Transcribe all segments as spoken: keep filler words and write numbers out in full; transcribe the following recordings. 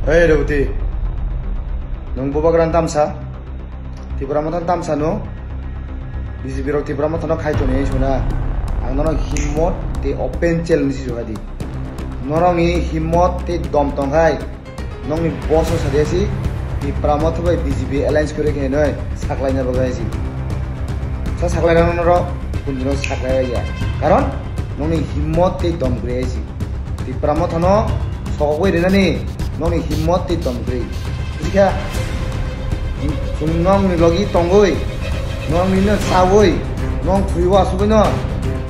Hey Revati, nwng Bubagra ni tamsa, Tipra Motha ni tamsa no, B J P rok Tipra Motha no khai toni suna. Ang nono himmot tei open challenge si suna di. Norok ni himmot tei dom tong khai, nokni boss no sadia si, Tipra Motha bai B J P alliance kwrwi khe noi saklai na bagwi si. Sa saklai rang norok, kun dino saklai ya. Karon, nokni himmot tei dom kwrwi si. Tipra Motha no sogwi rinani nokni himmot tei dom kwrwi. Bujikha, chwng nokni logi tongwi, nokni no chawi, nok thwiwi asugwi no,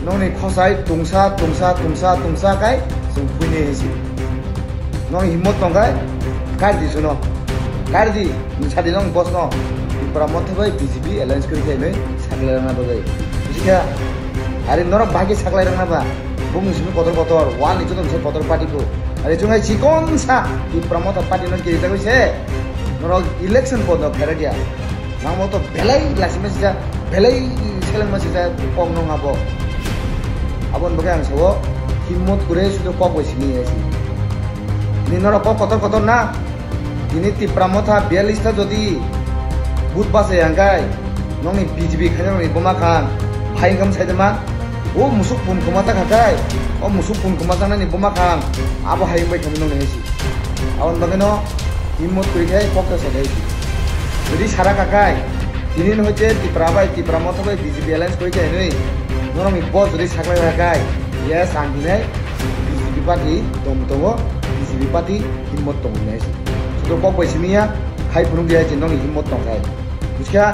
nokni khosai tungsa, tungsa, tungsa, tungsa kai chwng phuini hinsi. Nokni himmot tongkhai, kari di suno. Kari di, nwng sadi nokni boss no. Tipra Motha bai B J P alliance kwrwi khe hinwi saklai rwna bagwi. Bujikha, Ari norok bahai khe saklai rwkna ba? Bumung simi kotor kotor, wal ni joto ni kotor party bo. Ari chwng hai chikon sa Tipra Motha party no kiri jagwi se. Norok election bo no pherek ya. Nangmo to belai lasima sija, belai selengma sija kok nong abo. Aboni bagwi ang sao, himmot kwrwi sudu kok bai simi ya si. Ni norok kok kotor kotor na? Tini Tipra Motha biyalista jodi but bachai hangkai, nokni B J P khaina nokni buma khan, hai wngkha sai ma, o musuk pun kwma ta khakai, o musuk pun kwma ta nani buma khan, abo hai wngbai khamu nokni hai si. Aboni bagwi no himmot kwrwi khai kok ta sai si. Jodi sara khakai, tini no hoite Tipra bai, Tipra Motha bai B J P alliance koi khai nwi, norokni boss jodi saklai khakai, yes, ang hinai B J P party dom tongo, B J P party himmot tongo hinai se. Sudo kok bai simi ya, hai phunuk ya je nokni himmot tong khai. Buskha,